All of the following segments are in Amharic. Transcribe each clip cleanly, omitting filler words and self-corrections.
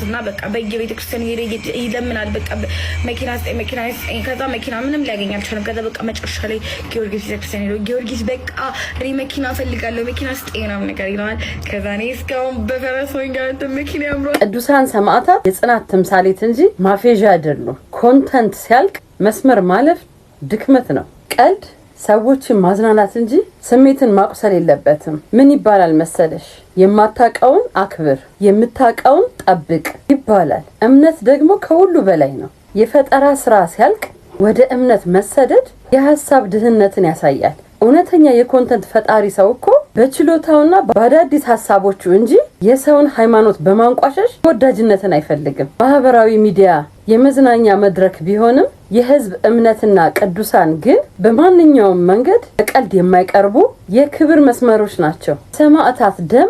እና በቃ በየቤተ ክርስቲያን ሄደ ይለምናል። በቃ መኪና ስጠኝ፣ መኪና ስጠኝ። ከዛ መኪና ምንም ሊያገኝ አልቻለም። ከዛ በቃ መጨረሻ ላይ ጊዮርጊስ ቤተክርስቲያን ሄዶ ጊዮርጊስ በቃ እኔ መኪና እፈልጋለሁ፣ መኪና ስጠኝ ምናምን ነገር ይለዋል። ከዛ እኔ እስካሁን በፈረስ ሆኜ እንትን መኪና ያምሯል። ቅዱሳን ሰማዕታት የጽናት ተምሳሌት እንጂ ማፌዣ አይደሉም። Content ሲያልቅ መስመር ማለፍ ድክመት ነው። ቀልድ ሰዎችን ማዝናናት እንጂ ስሜትን ማቁሰል የለበትም። ምን ይባላል መሰለሽ? የማታቀውን አክብር፣ የምታቀውን ጠብቅ ይባላል። እምነት ደግሞ ከሁሉ በላይ ነው። የፈጠራ ስራ ሲያልቅ ወደ እምነት መሰደድ የሀሳብ ድህነትን ያሳያል። እውነተኛ የ content ፈጣሪ ሰው እኮ በችሎታውና በአዳዲስ ሀሳቦቹ እንጂ የሰውን ሃይማኖት በማንቋሸሽ ተወዳጅነትን አይፈልግም። ማህበራዊ ሚዲያ የመዝናኛ መድረክ ቢሆንም የህዝብ እምነትና ቅዱሳን ግን በማንኛውም መንገድ በቀልድ የማይቀርቡ የክብር መስመሮች ናቸው። ሰማዕታት ደም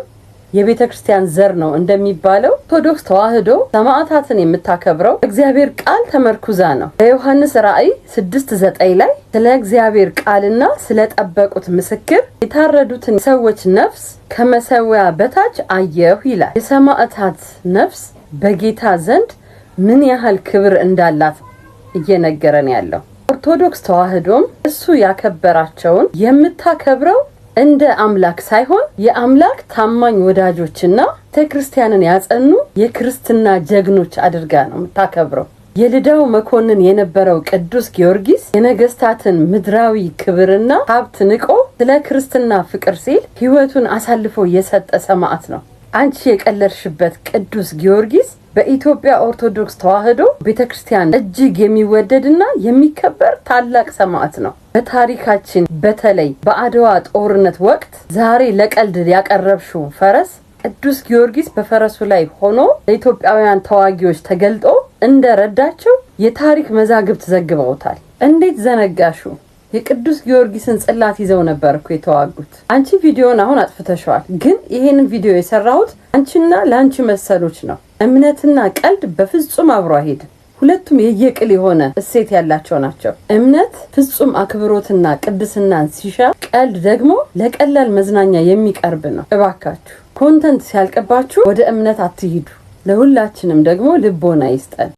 የቤተ ክርስቲያን ዘር ነው እንደሚባለው ኦርቶዶክስ ተዋሕዶ ሰማዕታትን የምታከብረው እግዚአብሔር ቃል ተመርኩዛ ነው። በዮሐንስ ራእይ 6:9 ላይ ስለ እግዚአብሔር ቃልና ስለጠበቁት ምስክር የታረዱትን ሰዎች ነፍስ ከመሰዊያ በታች አየሁ ይላል። የሰማዕታት ነፍስ በጌታ ዘንድ ምን ያህል ክብር እንዳላት እየነገረን ያለው። ኦርቶዶክስ ተዋሕዶም እሱ ያከበራቸውን የምታከብረው እንደ አምላክ ሳይሆን የአምላክ ታማኝ ወዳጆችና ቤተክርስቲያንን ያጸኑ የክርስትና ጀግኖች አድርጋ ነው የምታከብረው። የልዳው መኮንን የነበረው ቅዱስ ጊዮርጊስ የነገስታትን ምድራዊ ክብርና ሀብት ንቆ ስለ ክርስትና ፍቅር ሲል ሕይወቱን አሳልፎ የሰጠ ሰማዕት ነው። አንቺ የቀለድሽበት ቅዱስ ጊዮርጊስ በኢትዮጵያ ኦርቶዶክስ ተዋሕዶ ቤተክርስቲያን እጅግ የሚወደድና የሚከበር ታላቅ ሰማዕት ነው። በታሪካችን በተለይ በአድዋ ጦርነት ወቅት ዛሬ ለቀልድ ያቀረብሽው ፈረስ ቅዱስ ጊዮርጊስ በፈረሱ ላይ ሆኖ ለኢትዮጵያውያን ተዋጊዎች ተገልጦ እንደረዳቸው የታሪክ መዛግብት ዘግበውታል። እንዴት ዘነጋሹ? የቅዱስ ጊዮርጊስን ጽላት ይዘው ነበር እኮ የተዋጉት። አንቺ ቪዲዮን አሁን አጥፍተሸዋል፣ ግን ይሄንን ቪዲዮ የሰራሁት አንቺና ለአንቺ መሰሎች ነው። እምነትና ቀልድ በፍጹም አብሮ አይሄድም። ሁለቱም የየቅል የሆነ እሴት ያላቸው ናቸው። እምነት ፍጹም አክብሮትና ቅድስናን ሲሻ፣ ቀልድ ደግሞ ለቀላል መዝናኛ የሚቀርብ ነው። እባካችሁ content ሲያልቅባችሁ ወደ እምነት አትሂዱ። ለሁላችንም ደግሞ ልቦና ይስጠን።